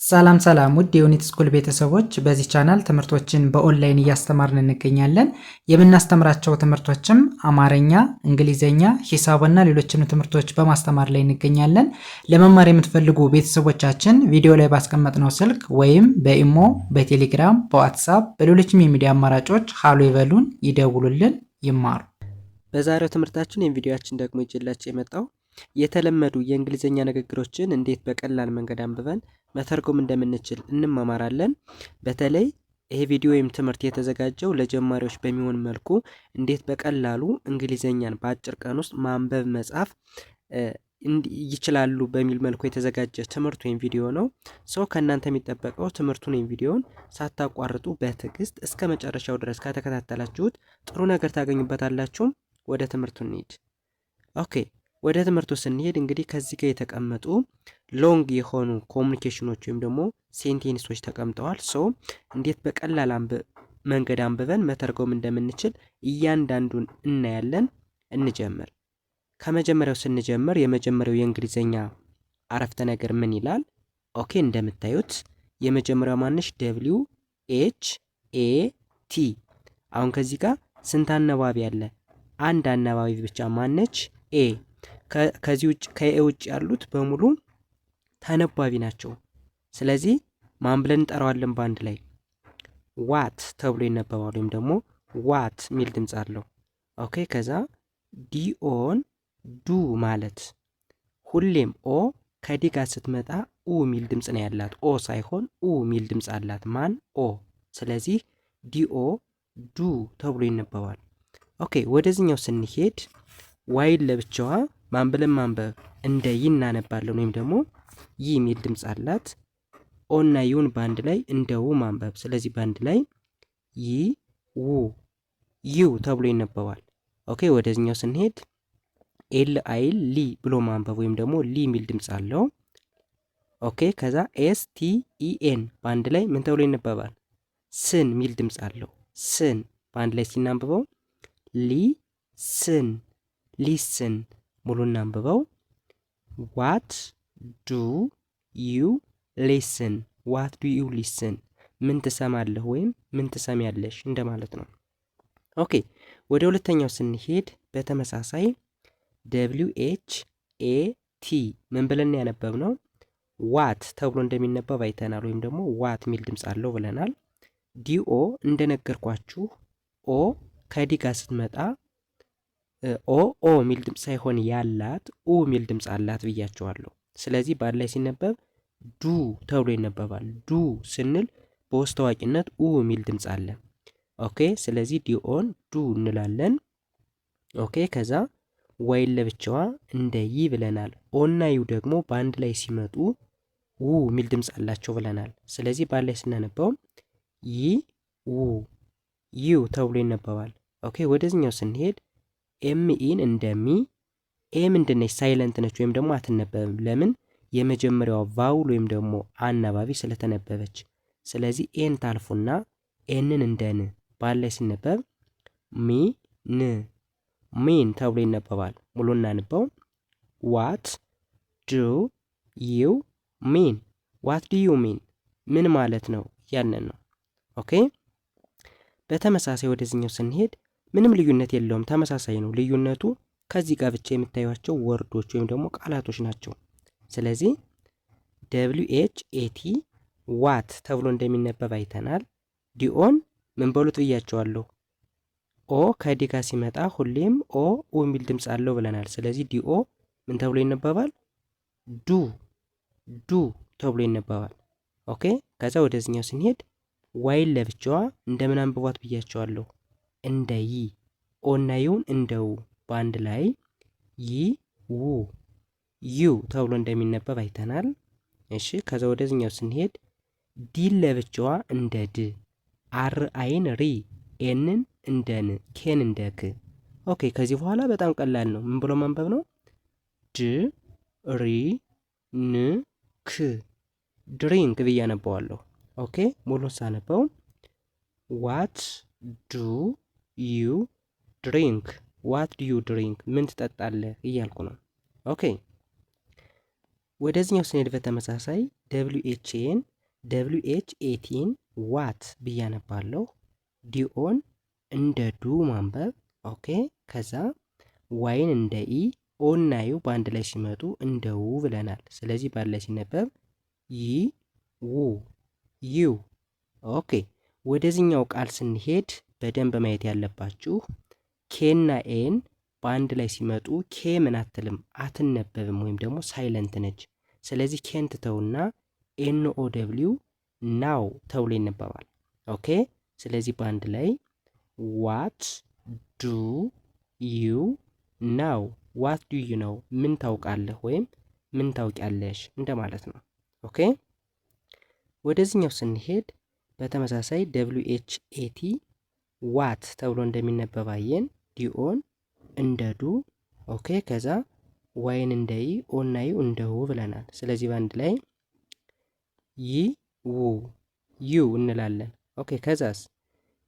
ሰላም ሰላም ውድ የዩኒት ስኩል ቤተሰቦች፣ በዚህ ቻናል ትምህርቶችን በኦንላይን እያስተማርን እንገኛለን። የምናስተምራቸው ትምህርቶችም አማርኛ፣ እንግሊዝኛ፣ ሂሳብና ሌሎችንም ትምህርቶች በማስተማር ላይ እንገኛለን። ለመማር የምትፈልጉ ቤተሰቦቻችን ቪዲዮ ላይ ባስቀመጥነው ስልክ ወይም በኢሞ፣ በቴሌግራም፣ በዋትሳፕ፣ በሌሎችም የሚዲያ አማራጮች ሀሎ ይበሉን፣ ይደውሉልን፣ ይማሩ። በዛሬው ትምህርታችን ወይም ቪዲዮአችን ደግሞ ይዤላችሁ የመጣው የተለመዱ የእንግሊዝኛ ንግግሮችን እንዴት በቀላል መንገድ አንብበን መተርጎም እንደምንችል እንማማራለን። በተለይ ይሄ ቪዲዮ ወይም ትምህርት የተዘጋጀው ለጀማሪዎች በሚሆን መልኩ እንዴት በቀላሉ እንግሊዝኛን በአጭር ቀን ውስጥ ማንበብ መጻፍ ይችላሉ በሚል መልኩ የተዘጋጀ ትምህርት ወይም ቪዲዮ ነው። So ከእናንተ የሚጠበቀው ትምህርቱን ወይም ቪዲዮውን ሳታቋርጡ በትዕግስት እስከ መጨረሻው ድረስ ከተከታተላችሁት ጥሩ ነገር ታገኙበታላችሁ። ወደ ትምህርቱ እንሂድ። Okay፣ ወደ ትምህርቱ ስንሄድ እንግዲህ ከዚህ ጋር የተቀመጡ long የሆኑ communication ኖች ወይም ደግሞ sentence ኦች ተቀምጠዋል። So እንዴት በቀላል መንገድ አንብበን መተርጎም እንደምንችል እያንዳንዱን እናያለን። እንጀምር። ከመጀመሪያው ስንጀምር የመጀመሪያው የእንግሊዝኛ አረፍተ ነገር ምን ይላል? Okay፣ እንደምታዩት የመጀመሪያው ማንሽ WHAT። አሁን ከዚህ ጋር ስንት አነባቢ አለ? አንድ አናባቢ ብቻ፣ ማነች? A። ከዚህ ውጭ ከ A ውጭ ያሉት በሙሉ ተነባቢ ናቸው። ስለዚህ ማን ብለን እንጠራዋለን? በአንድ ላይ what ተብሎ ይነበባል፣ ወይም ደግሞ what የሚል ድምፅ አለው። Okay፣ ከዛ DO ን do ማለት ሁሌም O ከ D ጋር ስትመጣ ኡ የሚል ድምፅ ነው ያላት። ኦ ሳይሆን ኡ የሚል ድምፅ አላት። ማን? O። ስለዚህ DO do ተብሎ ይነበባል። Okay፣ ወደዚህኛው ስንሄድ Y ን ለብቻዋ ማን ብለን ማንበብ? እንደ ይ እናነባለን፣ ወይም ደግሞ ይ የሚል ድምፅ አላት። O እና U ን በአንድ ላይ እንደ ው ማንበብ። ስለዚህ በአንድ ላይ ይ ው፣ you ተብሎ ይነበባል። Okay፣ ወደዚህኛው ስንሄድ LI ን ሊ ብሎ ማንበብ ወይም ደግሞ ሊ የሚል ድምፅ አለው። Okay፣ ከዛ STEN በአንድ ላይ ምን ተብሎ ይነበባል? ስን የሚል ድምፅ አለው። ስን በአንድ ላይ ሲናንብበው ሊ ስን፣ listen። ሙሉ እናንብበው። What do you listen? What do you listen? ምን ትሰማለህ ወይም ምን ትሰሚያለሽ እንደማለት ነው። Okay፣ ወደ ሁለተኛው ስንሄድ በተመሳሳይ WHAT ምን ብለን ያነበብነው? What ተብሎ እንደሚነበብ አይተናል። ወይም ደግሞ what የሚል ድምፅ አለው ብለናል። DO እንደነገርኳችሁ O ከ D ጋር ስትመጣ ኦ ኦ የሚል ድምፅ ሳይሆን ያላት ኡ የሚል ድምፅ አላት ብያችኋለሁ። ስለዚህ በአንድ ላይ ሲነበብ do ተብሎ ይነበባል። Do ስንል በውስጠ ታዋቂነት ኡ የሚል ድምፅ አለ። Okay፣ ስለዚህ DO ን do እንላለን። Okay፣ ከዛ Y ን ለብቻዋ እንደ ይ ብለናል። O ና U ደግሞ በአንድ ላይ ሲመጡ ው የሚል ድምፅ አላቸው ብለናል። ስለዚህ በአንድ ላይ ስናነበው ይ ው፣ you ተብሎ ይነበባል። Okay፣ ወደዚህኛው ስንሄድ ME ን እንደ ሚ፣ A ምንድነች? Silent ነች ወይም ደግሞ አትነበብም። ለምን? የመጀመሪያዋ vowel ወይም ደግሞ አናባቢ ስለተነበበች። ስለዚህ A ን ታልፉና N ን እንደ ን በአንድ ላይ ሲነበብ ሚ ን፣ mean ተብሎ ይነበባል። ሙሉ እናንበው። What do you mean? What do you mean? ምን ማለት ነው እያልን ነው። Okay፣ በተመሳሳይ ወደዚህኛው ስንሄድ ምንም ልዩነት የለውም፣ ተመሳሳይ ነው። ልዩነቱ ከዚህ ጋር ብቻ የምታዩቸው word ኦች ወይም ደግሞ ቃላቶች ናቸው። ስለዚህ WHAT what ተብሎ እንደሚነበብ አይተናል። DO ን ምን በሉት ብያችኋለሁ። O ከ D ጋር ሲመጣ ሁሌም ኦ ኡ የሚል ድምፅ አለው ብለናል። ስለዚህ DO ምን ተብሎ ይነበባል? Do፣ do ተብሎ ይነበባል። Okay፣ ከዛ ወደዚህኛው ስንሄድ Y ን ለብቻዋ እንደምን አንብቧት ብያችኋለሁ። እንደ ይ፣ O ና U ን እንደ ው በአንድ ላይ ይ ው፣ you ተብሎ እንደሚነበብ አይተናል። እሺ፣ ከዛ ወደዚህኛው ስንሄድ D ን ለብቻዋ እንደ ድ፣ RI ን ሪ፣ N ን እንደ ን፣ K ን እንደ ክ። Okay፣ ከዚህ በኋላ በጣም ቀላል ነው። ምን ብሎ ማንበብ ነው? ድ ሪ ን ክ፣ drink ብዬ አነበዋለሁ። Okay፣ ሙሉን ሳነበው what do you drink? What do you drink? ምን ትጠጣለህ እያልኩ ነው። Okay። ወደዚህኛው ስንሄድ በተመሳሳይ ደብሊው ኤች ኤን ደብሊው ኤች ኤቲን ዋት ብዬ አነባለሁ። D O ን እንደ ዱ ማንበብ። Okay ከዛ Y ን እንደ ይ፣ O እና U በአንድ ላይ ሲመጡ እንደ ው ብለናል። ስለዚህ በአንድ ላይ ሲነበብ ይ ው you። Okay ወደዚህኛው ቃል ስንሄድ በደንብ ማየት ያለባችሁ K ና N በአንድ ላይ ሲመጡ K ምን አትልም፣ አትነበብም፣ ወይም ደግሞ silent ነች። ስለዚህ K ን ትተውና N O W now ተብሎ ይነበባል። Okay ስለዚህ በአንድ ላይ what do you know፣ what do you know፣ ምን ታውቃለህ ወይም ምን ታውቂያለሽ እንደማለት ነው። Okay ወደዚህኛው ስንሄድ በተመሳሳይ W H A T what ተብሎ እንደሚነበብ አየን። D O ን እንደ ዱ። Okay ከዛ Y ን እንደ ይ፣ O እና U እንደ ው ብለናል። ስለዚህ በአንድ ላይ ይ ው you እንላለን። Okay ከዛስ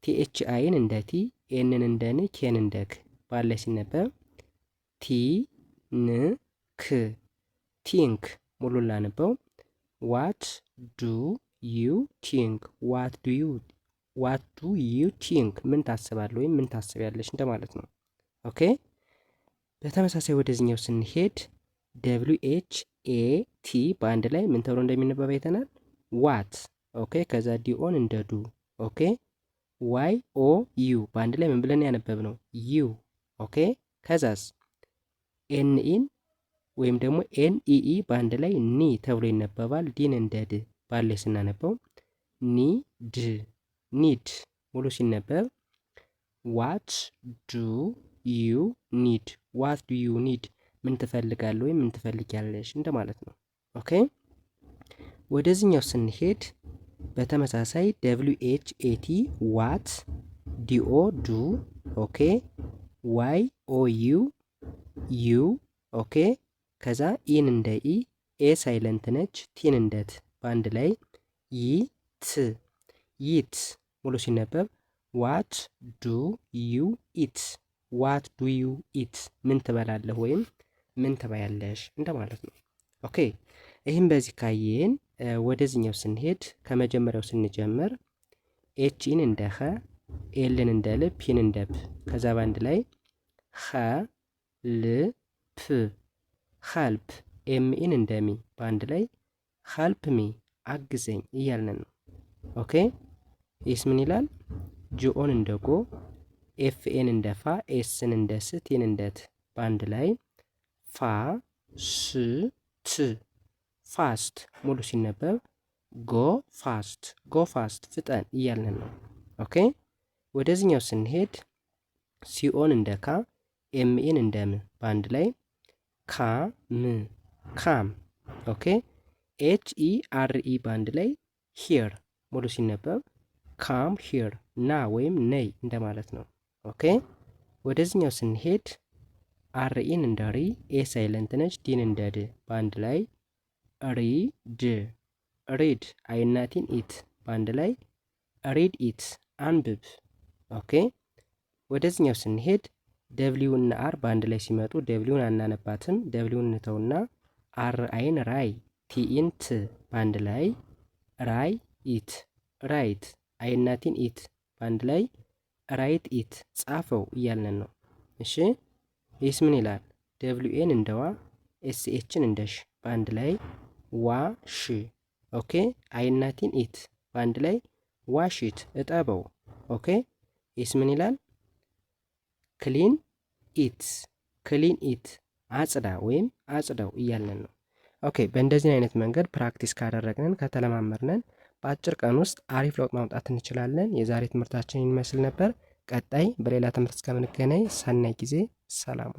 T H I ን እንደ ቲ፣ N ን እንደ ን፣ K ን እንደ ክ በአንድ ላይ ሲነበብ ቲ ን ክ think። ሙሉ ላንበው፣ what do you think፣ what do you think፣ ምን ታስባለህ ወይም ምን ታስቢያለሽ እንደማለት ነው። Okay በተመሳሳይ ወደዚህኛው ስንሄድ W H A T በአንድ ላይ ምን ተብሎ እንደሚነበብ አይተናል። What። Okay ከዛ D O ን እንደ ዱ። Okay Y O U በአንድ ላይ ምን ብለን ያነበብነው? You። Okay ከዛስ N E ን ወይም ደግሞ N E E በአንድ ላይ ኒ ተብሎ ይነበባል። D ን እንደ ድ በአንድ ላይ ስናነበው ኒ ድ need። ሙሉ ሲነበብ what do you need፣ what do you need፣ ምን ትፈልጋለህ ወይም ምን ትፈልጊያለሽ እንደማለት ነው። Okay ወደዚህኛው ስንሄድ በተመሳሳይ W H A T what፣ D O do። Okay Y O U you። Okay ከዛ E ን እንደ ኢ፣ A silent ነች፣ T ን እንደ ት በአንድ ላይ ይ ት eat። ሙሉ ሲነበብ what do you eat፣ what do you eat፣ ምን ትበላለህ ወይም ምን ትበያለሽ እንደማለት ነው። Okay ይህም በዚህ ካየን ወደዚህኛው ስንሄድ ከመጀመሪያው ስንጀምር H ን እንደ ኸ፣ L ን እንደ ል፣ P ን እንደ ፕ፣ ከዛ በአንድ ላይ ኸ ል ፕ help። M E ን እንደ ሚ በአንድ ላይ help me፣ አግዘኝ እያልን ነው። Okay ይህስ ምን ይላል? G O ን እንደ ጎ፣ F A ን እንደ ፋ፣ S ን እንደ ስ፣ T ን እንደ ት በአንድ ላይ ፋ ስ ት fast። ሙሉ ሲነበብ go fast፣ go fast፣ ፍጠን እያልን ነው። Okay ወደዚህኛው ስንሄድ C O ን እንደ ካ፣ M E ን እንደ ም በአንድ ላይ ካ ም come። Okay H E R E በአንድ ላይ here። ሙሉ ሲነበብ come here፣ ና ወይም ነይ እንደማለት ነው። Okay ወደዚህኛው ስንሄድ R E ን እንደ ሪ፣ A silent ነች፣ D ን እንደ ድ በአንድ ላይ ሪ ድ read። I ና T ን it በአንድ ላይ read it፣ አንብብ። Okay ወደዚህኛው ስንሄድ W እና R በአንድ ላይ ሲመጡ W ን አናነባትም። W ን እንተውና R I ን ራይ፣ T E ን ት በአንድ ላይ ራይ it write። I ና T ን it በአንድ ላይ write it፣ ጻፈው እያልን ነው። እሺ ይህስ ምን ይላል? W A ን እንደ ዋ፣ S H ን እንደ ሽ በአንድ ላይ ዋ ሽ። Okay I ና T ን it በአንድ ላይ wash it፣ እጠበው። Okay ይህስ ምን ይላል? Clean it፣ clean it፣ አጽዳ ወይም አጽዳው እያልን ነው። Okay በእንደዚህ አይነት መንገድ practice ካደረግንን፣ ከተለማመድነን በአጭር ቀን ውስጥ አሪፍ ለውጥ ማምጣት እንችላለን። የዛሬ ትምህርታችን ይመስል ነበር። ቀጣይ በሌላ ትምህርት እስከምንገናኝ ሰናይ ጊዜ፣ ሰላም።